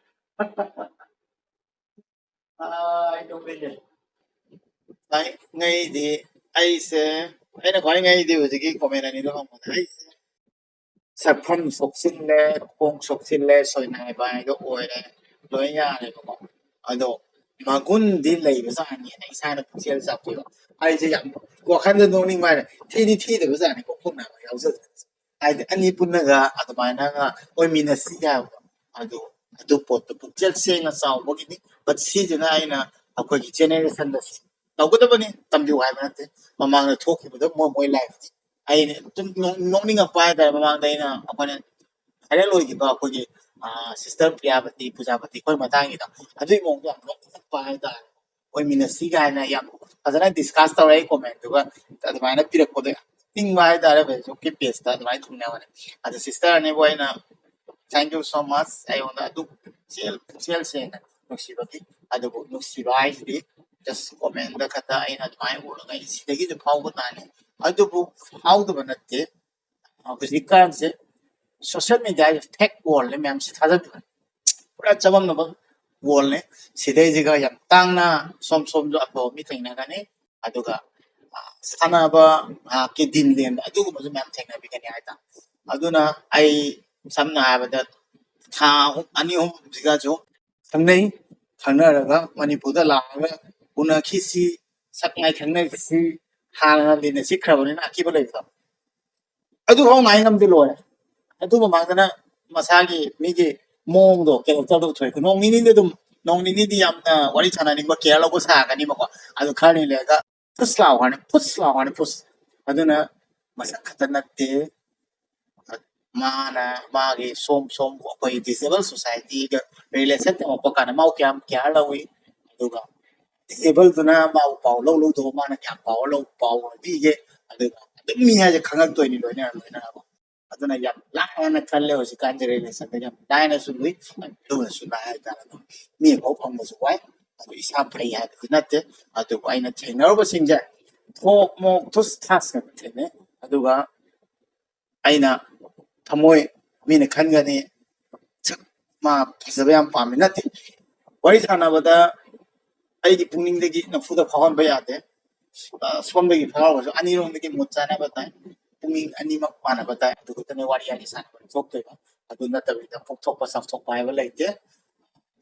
ꯑꯥ, ꯑꯩ ꯅꯣꯛꯅꯤꯡꯉꯦ꯫ ꯈ꯭ꯋꯥꯏ ꯉꯩꯗꯤ ꯑꯩꯁꯦ, ꯑꯩꯅ ꯈ꯭ꯋꯥꯏ ꯉꯩꯗꯤ ꯍꯧꯖꯤꯛꯀꯤ ꯀꯣꯃꯦꯟ ꯑꯅꯤꯗꯣ ꯍꯪꯕꯗ ꯑꯩꯁꯦ ꯁꯛꯐꯝ ꯁꯣꯛꯆꯤꯜꯂꯦ, ꯈꯣꯡ ꯁꯣꯛꯆꯤꯜꯂꯦ, ꯁꯣꯏꯅꯥꯏꯕ ꯍꯥꯏꯗꯣ ꯑꯣꯏꯔꯦ, ꯂꯣꯏ ꯌꯥꯔꯦꯕꯀꯣ꯫ ꯑꯗꯣ ꯃꯒꯨꯟꯗꯤ ꯂꯩꯕꯖꯥꯠꯅꯤ ꯍꯥꯏꯅ ꯏꯁꯥꯅ ꯄꯨꯛꯆꯦꯜ ꯆꯥꯎꯊꯣꯛꯑꯦꯕ꯫ ꯑꯩꯁꯦ ꯌꯥꯝ ꯋꯥꯈꯜꯗ ꯅꯣꯛꯅꯤꯡꯕ ꯍꯥꯏꯔꯦ, ꯊꯤꯗꯤ ꯊꯤꯗꯕꯖꯥꯠꯅꯤꯀꯣ, ꯈꯣꯡ ꯅꯥꯕ ꯌꯥꯎꯖꯗ꯭ꯔꯁꯨ꯫ ꯍꯥꯏꯗꯤ ꯑꯅꯤ ꯄꯨꯟꯅꯒ ꯑꯗꯨꯃꯥꯏꯅꯒ ꯑꯣꯏꯃꯤꯟꯅꯁꯤ ꯍꯥꯏꯕꯗꯣ꯫ ꯑꯗꯨ ꯑꯗꯨ ꯄꯣꯠꯇꯨ ꯄꯨꯛꯆꯦꯜ ꯁꯦꯡꯅ ꯆꯥꯎꯕꯒꯤꯅꯤ꯫ But ꯁꯤꯁꯤꯅ ꯑꯩꯅ ꯑꯩꯈꯣꯏꯒꯤ generationꯗ ꯇꯧꯒꯗꯕꯅꯤ, ꯇꯝꯕꯤꯌꯨ ꯍꯥꯏꯕ ꯅꯠꯇꯦ꯫ ꯃꯃꯥꯡꯗ ꯊꯣꯛꯈꯤꯕꯗꯣ ꯃꯣꯏ ꯃꯣꯏ lifeꯇꯤ ꯑꯩꯅ ꯑꯗꯨꯝ ꯅꯣꯛ- ꯅꯣꯛꯅꯤꯡꯉꯛꯄ ꯍꯥꯏꯇꯥꯔꯦ꯫ ꯃꯃꯥꯡꯗ ꯑꯩꯅ ꯑꯩꯈꯣꯏꯅ viral ꯑꯣꯏꯈꯤꯕ ꯑꯩꯈꯣꯏꯒꯤ sister ꯄ꯭ꯔꯤꯌꯥꯕꯇꯤ, ꯄꯨꯖꯥꯄꯇꯤ, ꯑꯩꯈꯣꯏ ꯃꯇꯥꯡꯒꯤꯗꯣ, ꯑꯗꯨꯒꯤ ꯃꯑꯣꯡꯗꯣ ꯌꯥꯝ ꯅꯣꯛꯅꯤꯡꯉꯛꯄ ꯍꯥꯏꯇꯥꯔꯦ꯫ ꯑꯣꯏꯃꯤꯟꯅꯁꯤ ꯀꯥꯏꯅ ꯌꯥꯝ ꯐꯖꯅ discuss ꯇꯧꯔꯦ꯫ ꯑꯩ commentꯗꯨꯒ ꯑꯗꯨꯃꯥꯏꯅ ꯄꯤꯔꯛꯄꯗꯣ ꯌꯥꯝ ꯅꯣꯛꯅꯤꯡꯕ ꯍꯥꯏꯇꯥꯔꯦ꯫ Facebookꯀꯤ pageꯇ ꯑꯗꯨꯃꯥꯏꯅ ꯊꯨꯡꯅꯕꯅꯦ꯫ ꯑꯗꯣ sisterꯅꯦꯕꯨ ꯑꯩꯅ thank you so much꯫ ꯑꯩꯉꯣꯟꯗ ꯑꯗꯨ ꯄꯨꯛꯆꯦꯜ ꯄꯨꯛꯆꯦꯜ ꯁꯦꯡꯅ ꯅꯨꯡꯁꯤꯕꯒꯤ꯫ ꯑꯗꯨꯕꯨ ꯅꯨꯡꯁꯤꯕ ꯍꯥꯏꯁꯤꯗꯤ just commentꯗ ꯈꯛꯇ ꯑꯩꯅ ꯑꯗꯨꯃꯥꯏꯅ ꯎꯔꯒ ꯑꯩ ꯁꯤꯗꯒꯤꯁꯨ ꯐꯥꯎꯕ ꯇꯥꯅꯤ꯫ ꯑꯗꯨꯕꯨ ꯐꯥꯎꯗꯕ ꯅꯠꯇꯦ꯫ ꯍꯧꯖꯤꯛꯀꯥꯟꯁꯦ social media fake worldꯅꯦ, ꯃꯌꯥꯝꯁꯦ ꯊꯥꯖꯕꯤꯕ ꯄꯨꯔꯥ ꯆꯃꯝꯅꯕ worldꯅꯦ꯫ ꯁꯤꯗꯩꯁꯤꯒ ꯌꯥꯝ ꯇꯥꯡꯅ ꯁꯣꯝ ꯁꯣꯝꯁꯨ ꯑꯐꯕ ꯃꯤ ꯊꯦꯡꯅꯒꯅꯤ꯫ ꯑꯗꯨꯒ ꯁꯥꯟꯅꯕ, ꯉꯥꯏꯍꯥꯛꯀꯤ ꯗꯤꯟ ꯂꯦꯟꯕ, ꯑꯗꯨꯒꯨꯝꯕꯁꯨ ꯃꯌꯥꯝ ꯊꯦꯡꯅꯕꯤꯒꯅꯤ ꯍꯥꯏꯇꯥꯔꯦ꯫ ꯑꯗꯨꯅ ꯑꯩ ꯁꯝꯅ ꯍꯥꯏꯔꯕꯗ ꯊꯥ ꯑꯍꯨꯝ, ꯑꯅꯤ ꯑꯍꯨꯝꯁꯤꯒꯁꯨ ꯈꯪꯅꯩ꯫ ꯈꯪꯅꯔꯒ ꯃꯅꯤꯄꯨꯔꯗ ꯂꯥꯛꯑꯒ ꯎꯅꯈꯤꯁꯤ, ꯁꯛ ꯃꯥꯏ ꯈꯪꯅꯈꯤꯁꯤ, ꯍꯥꯟꯅ ꯂꯤꯟꯅ ꯆꯤꯛꯈ꯭ꯔꯕꯅꯤꯅ ꯑꯀꯤꯕ ꯂꯩꯕꯗꯣ, ꯑꯗꯨꯐꯥꯎ ꯉꯥꯏ ꯉꯝꯗꯦ, ꯂꯣꯏꯔꯦ꯫ ꯑꯗꯨ ꯃꯃꯥꯡꯗꯅ ꯃꯁꯥꯒꯤ ꯃꯤꯒꯤ ꯃꯑꯣꯡꯗꯣ, characterꯗꯣ ꯎꯊꯣꯛꯑꯦ꯫ ꯅꯣꯡ ꯅꯤꯅꯤꯗꯤ ꯑꯗꯨꯝ, ꯅꯣꯡ ꯅꯤꯅꯤꯗꯤ ꯌꯥꯝꯅ ꯋꯥꯔꯤ ꯁꯥꯟꯅꯅꯤꯡꯕ, care ꯂꯧꯕ ꯁꯥꯒꯅꯤꯕꯀꯣ꯫ ꯑꯗꯨ ꯈꯔ ꯂꯩꯔꯒ ꯐꯨꯁ ꯂꯥꯎꯈ꯭ꯔꯅꯤ, ꯐꯨꯁ ꯂꯥꯎꯈ꯭ꯔꯅꯤ, ꯐꯨꯁ꯫ ꯑꯗꯨꯅ ꯃꯁꯛ ꯈꯛꯇ ꯅꯠꯇꯦ, ꯃꯥꯅ ꯃꯥꯒꯤ ꯁꯣꯝ ꯁꯣꯝ ꯑꯩꯈꯣꯏ disabled societyꯒ relation ꯊꯝꯃꯛꯄ ꯀꯥꯟꯗ ꯃꯥꯕꯨ ꯀꯌꯥꯝ care ꯂꯧꯏ, ꯑꯗꯨꯒ disabledꯗꯨꯅ ꯃꯥꯕꯨ ꯄꯥꯎ ꯂꯧ ꯂꯧꯗꯧꯕ, ꯃꯥꯅ ꯀꯌꯥꯝ ꯄꯥꯎ ꯂꯧ ꯄꯥꯎ ꯄꯤꯒꯦ꯫ ꯑꯗꯨꯒ ꯑꯗꯨꯝ ꯃꯤ ꯍꯥꯏꯁꯦ ꯈꯪꯉꯛꯇꯣꯏꯅꯤ ꯂꯣꯏꯅ ꯂꯣꯏꯅꯅꯀꯣ꯫ ꯑꯗꯨꯅ ꯌꯥꯝ ꯂꯥꯡꯉꯅ ꯈꯜꯂꯦ ꯍꯧꯖꯤꯛꯀꯥꯟꯁꯦ relationꯗ ꯌꯥꯝ ꯂꯥꯏꯅꯁꯨ ꯂꯨꯏ, ꯂꯨꯅꯁꯨ ꯂꯥꯏ ꯍꯥꯏꯇꯥꯔꯦ꯫ ꯑꯗꯨꯝ ꯃꯤ ꯑꯐꯕ ꯐꯪꯕꯁꯨ ꯋꯥꯏ꯫ ꯑꯗꯨ ꯏꯁꯥ ꯐꯩ ꯍꯥꯏꯕꯗꯤ ꯅꯠꯇꯦ, ꯑꯗꯨꯕꯨ ꯑꯩꯅ ꯊꯦꯡꯅꯔꯨꯕꯁꯤꯡꯁꯦ ꯊꯣꯛ ꯃꯣꯛ ꯊꯨꯁ ꯊꯥꯁ ꯉꯥꯛꯇ ꯊꯦꯡꯅꯩ꯫ ꯑꯗꯨꯒ ꯑꯩꯅ ꯊꯃꯣꯏ ꯃꯤꯅ ꯈꯟꯒꯅꯤ, ꯁꯛ ꯃꯥ ꯐꯖꯕ ꯌꯥꯝ ꯄꯥꯝꯃꯤ ꯅꯠꯇꯦ꯫ ꯋꯥꯔꯤ ꯁꯥꯟꯅꯕꯗ ꯑꯩꯒꯤ ꯄꯨꯛꯅꯤꯡꯗꯒꯤ ꯅꯝꯐꯨꯗ ꯐꯥꯎꯍꯟꯕ ꯌꯥꯗꯦ꯫ ꯑ, ꯁꯣꯝꯗꯒꯤ ꯐꯥꯎꯔꯒꯁꯨ ꯑꯅꯤꯔꯣꯝꯗꯒꯤ ꯃꯣꯠ ꯆꯥꯅꯕ ꯇꯥꯏ꯫ ꯄꯨꯛꯅꯤꯡ ꯑꯅꯤꯃꯛ ꯃꯥꯟꯅꯕ ꯇꯥꯏ꯫ ꯑꯗꯨ ꯈꯛꯇꯅꯦ ꯋꯥꯔꯤ ꯍꯥꯏꯗꯤ ꯁꯥꯟꯅꯕꯗ ꯊꯣꯛꯇꯣꯏꯕ꯫ ꯑꯗꯨ ꯅꯠꯇꯕꯤꯗ ꯄꯣꯛꯊꯣꯛꯄ ꯆꯥꯎꯊꯣꯛꯄ ꯍꯥꯏꯕ ꯂꯩꯇꯦ꯫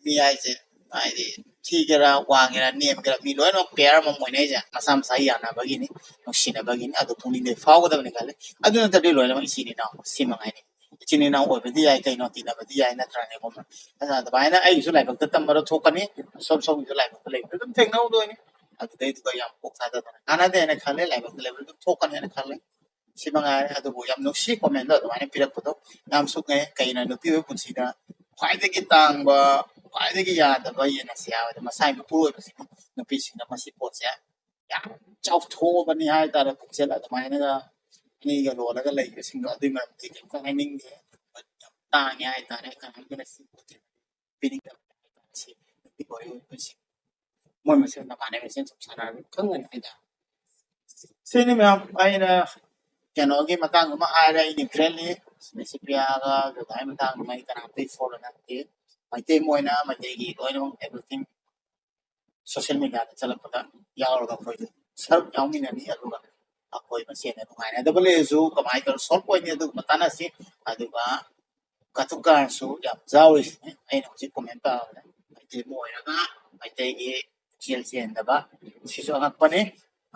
ꯃꯤ ꯍꯥꯏꯁꯦ ꯍꯥꯏꯗꯤ ꯊꯤꯒꯦꯔꯥ, ꯋꯥꯡꯒꯦꯔꯥ, ꯅꯦꯝꯒꯦꯔꯥ, ꯃꯤ ꯂꯣꯏꯅꯃꯛ pair ꯑꯃꯃꯝ ꯑꯣꯏꯅꯩꯁꯦ ꯃꯁꯥ ꯃꯁꯥ ꯌꯥꯅꯕꯒꯤꯅꯤ, ꯅꯨꯡꯁꯤꯅꯕꯒꯤꯅꯤ꯫ ꯑꯗꯨ ꯄꯨꯛꯅꯤꯡꯗꯒꯤ ꯐꯥꯎꯒꯗꯕꯅꯤ ꯈꯜꯂꯦ꯫ ꯑꯗꯨ ꯅꯠꯇ꯭ꯔꯗꯤ ꯂꯣꯏꯅꯃꯛ ꯏꯆꯤꯟ ꯏꯅꯥꯎ ꯁꯤ ꯃꯉꯥꯏꯅꯤ꯫ ꯏꯆꯤꯟ ꯏꯅꯥꯎ ꯑꯣꯏꯕꯗꯤ ꯌꯥꯏ, ꯀꯩꯅꯣ, ꯇꯤꯟꯅꯕꯗꯤ ꯌꯥꯏ, ꯅꯠꯇ꯭ꯔꯅꯦ? ꯑꯗꯨꯅ ꯑꯗꯨꯃꯥꯏꯅ ꯑꯩꯒꯤꯁꯨ ꯂꯥꯏꯕꯛꯇ ꯇꯝꯕꯗ ꯊꯣꯛꯀꯅꯤ, ꯁꯣꯝ ꯁꯣꯝꯒꯤꯁꯨ ꯂꯥꯏꯕꯛꯇ ꯂꯩꯕꯗ ꯑꯗꯨꯝ ꯊꯦꯡꯅꯍꯧꯗꯣꯏꯅꯤ꯫ ꯑꯗꯨꯗꯩꯗꯨꯒ ꯌꯥꯝ ꯀꯣꯛ ꯊꯥꯗꯗꯅ ꯀꯥꯟꯅꯗꯦꯅ ꯈꯜꯂꯦ, ꯂꯥꯏꯕꯛꯇ ꯂꯩꯕꯗ ꯑꯗꯨꯝ ꯊꯣꯛꯀꯅꯤ ꯍꯥꯏꯅ ꯈꯜꯂꯦ꯫ ꯁꯤ ꯃꯉꯥꯏꯔꯦ꯫ ꯑꯗꯨꯕꯨ ꯌꯥꯝ ꯅꯨꯡꯁꯤ comment ꯗꯣ ꯑꯗꯨꯃꯥꯏꯅ ꯄꯤꯔꯛꯄꯗꯣ, ꯌꯥꯝ ꯁꯨꯛꯉꯛꯑꯦ꯫ ꯀꯩꯅꯣ, ꯅꯨꯄꯤ ꯑꯣꯏꯕ ꯄꯨꯟꯁꯤꯗ ꯈ꯭ꯋꯥꯏꯗꯒꯤ ꯇꯥꯡꯕ, ꯈ꯭ꯋꯥꯏꯗꯒꯤ ꯌꯥꯗꯕ ꯌꯦꯟ ꯑꯁꯤ ꯍꯥꯏꯕꯗ ꯃꯁꯥꯒꯤ ꯃꯄꯨꯔꯣꯏꯕꯁꯤꯡꯅ ꯅꯨꯄꯤꯁꯤꯡꯅ ꯃꯁꯤ ꯄꯣꯠꯁꯦ ꯌꯥꯝ ꯆꯥꯎꯊꯣꯛꯑꯕꯅꯤ ꯍꯥꯏꯇꯥꯔꯦ꯫ ꯄꯨꯛꯆꯦꯜ ꯑꯗꯨꯃꯥꯏꯅꯒ ꯑꯅꯤꯒ ꯂꯣꯜꯂꯒ ꯂꯩꯕꯁꯤꯡꯗꯣ ꯑꯗꯨꯒꯤ ꯃꯔꯝꯗꯤ ꯀꯩꯝꯇ ꯍꯥꯏꯅꯤꯡꯗꯦ꯫ ꯌꯥꯝ ꯇꯥꯡꯉꯦ ꯍꯥꯏꯇꯥꯔꯦ꯫ ꯀꯅꯥꯝꯇꯅ ꯁꯤ ꯄꯣꯠꯁꯦ ꯄꯤꯅꯤꯡꯗꯕ ꯍꯥꯏꯇꯥꯔꯦ꯫ ꯁꯤ ꯅꯨꯄꯤ ꯑꯣꯏꯔꯤꯕꯁꯤꯡ ꯃꯣꯏ ꯃꯁꯦꯜ ꯃꯃꯥꯟꯅꯕꯤ ꯃꯁꯦꯜ ꯁꯨꯝ ꯁꯥꯟꯅꯔꯒ ꯈꯪꯒꯅꯤ ꯍꯥꯏꯇꯥꯔꯦ꯫ ꯁꯤꯅꯤ ꯃꯌꯥꯝ꯫ ꯑꯩꯅ ꯀꯩꯅꯣꯒꯤ ꯃꯇꯥꯡꯗꯨꯃ ꯍꯥꯏꯔꯦ꯫ ꯑꯩ neutralꯅꯤ꯫ ꯁꯤꯄꯤꯌꯥꯒ ꯖꯒꯥꯒꯤ ꯃꯇꯥꯡꯗꯨꯃ ꯑꯩ ꯀꯅꯥꯝꯇꯒꯤ ꯐꯣꯟ ꯅꯠꯇꯦ꯫ ꯃꯩꯇꯩ ꯑꯃ ꯑꯣꯏꯅ ꯃꯩꯇꯩꯒꯤ ꯂꯣꯏꯅꯃꯛ everything social mediaꯗ ꯆꯠꯂꯛꯄꯗ ꯌꯥꯎꯔꯒ ꯑꯩꯈꯣꯏꯁꯨ ꯁꯔꯨꯛ ꯌꯥꯎꯃꯤꯟꯅꯅꯤ꯫ ꯑꯗꯨꯒ ꯑꯩꯈꯣꯏ ꯃꯁꯦꯟꯅ ꯅꯨꯡꯉꯥꯏꯅꯗꯕ ꯂꯩꯔꯁꯨ ꯀꯃꯥꯏꯅ ꯇꯧꯔ solve ꯑꯣꯏꯅꯤ, ꯑꯗꯨꯒꯨꯝꯕ ꯇꯥꯟꯅꯁꯤ꯫ ꯑꯗꯨꯒ ꯀꯇꯨꯀꯥꯔꯁꯨ ꯌꯥꯝ ꯌꯥꯎꯔꯤꯁꯤꯅꯤ꯫ ꯑꯩꯅ ꯍꯧꯖꯤꯛ comment ꯄꯥꯕꯗ ꯃꯩꯇꯩ ꯑꯃ ꯑꯣꯏꯔꯒ ꯃꯩꯇꯩꯒꯤ ꯄꯨꯛꯆꯦꯜ ꯆꯦꯟꯗꯕ, ꯁꯤꯁꯨ ꯑꯉꯛꯄꯅꯤ꯫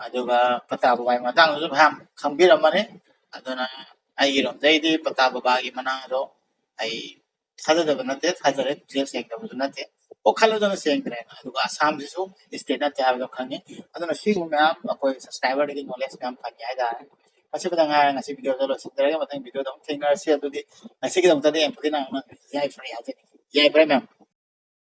ꯑꯗꯨꯒ ꯄꯇꯥ ꯕꯕꯥꯒꯤ ꯃꯇꯥꯡꯗꯁꯨ ꯃꯌꯥꯝ ꯈꯪꯕꯤꯔꯝꯃꯅꯤ꯫ ꯑꯗꯨꯅ ꯑꯩꯒꯤꯔꯣꯝꯗꯩꯗꯤ ꯄꯇꯥ ꯕꯕꯥꯒꯤ ꯃꯅꯥꯗꯣ ꯑꯩ ꯊꯥꯖꯗꯕ ꯅꯠꯇꯦ, ꯊꯥꯖꯔꯦ, ꯄꯨꯛꯆꯦꯜ ꯁꯦꯡꯗꯕꯁꯨ ꯅꯠꯇꯦ꯫ ꯑꯣ, ꯈꯜꯂꯗꯅ ꯁꯦꯡꯗ꯭ꯔꯦꯅ꯫ ꯑꯗꯨꯒ ꯑꯁꯥꯝꯁꯤꯁꯨ state ꯅꯠꯇꯦ ꯍꯥꯏꯕꯗꯣ ꯈꯪꯉꯤ꯫ ꯑꯗꯨꯅ ꯁꯤꯒꯨꯝꯕ ꯃꯌꯥꯝ ꯑꯩꯈꯣꯏ subscriberꯗꯒꯤ knowledge ꯃꯌꯥꯝ ꯐꯪꯉꯦ ꯍꯥꯏꯇꯥꯔꯦ꯫ ꯃꯁꯤ ꯈꯛꯇꯪ ꯉꯥꯏꯔꯦ ꯉꯁꯤ videoꯗ ꯂꯣꯏꯁꯤꯟꯖꯔꯒꯦ꯫ ꯃꯊꯪ videoꯗ ꯑꯃꯨꯛ ꯊꯦꯡꯅꯔꯁꯤ꯫ ꯑꯗꯨꯗꯤ ꯉꯁꯤꯒꯤꯗꯃꯛꯇꯗꯤ ꯌꯥꯝ ꯐꯖꯅ ꯌꯥꯏꯐꯔꯦ ꯍꯥꯏꯖꯅꯤꯡꯉꯤ꯫ ꯌꯥꯏꯐꯔꯦ ꯃꯌꯥꯝ꯫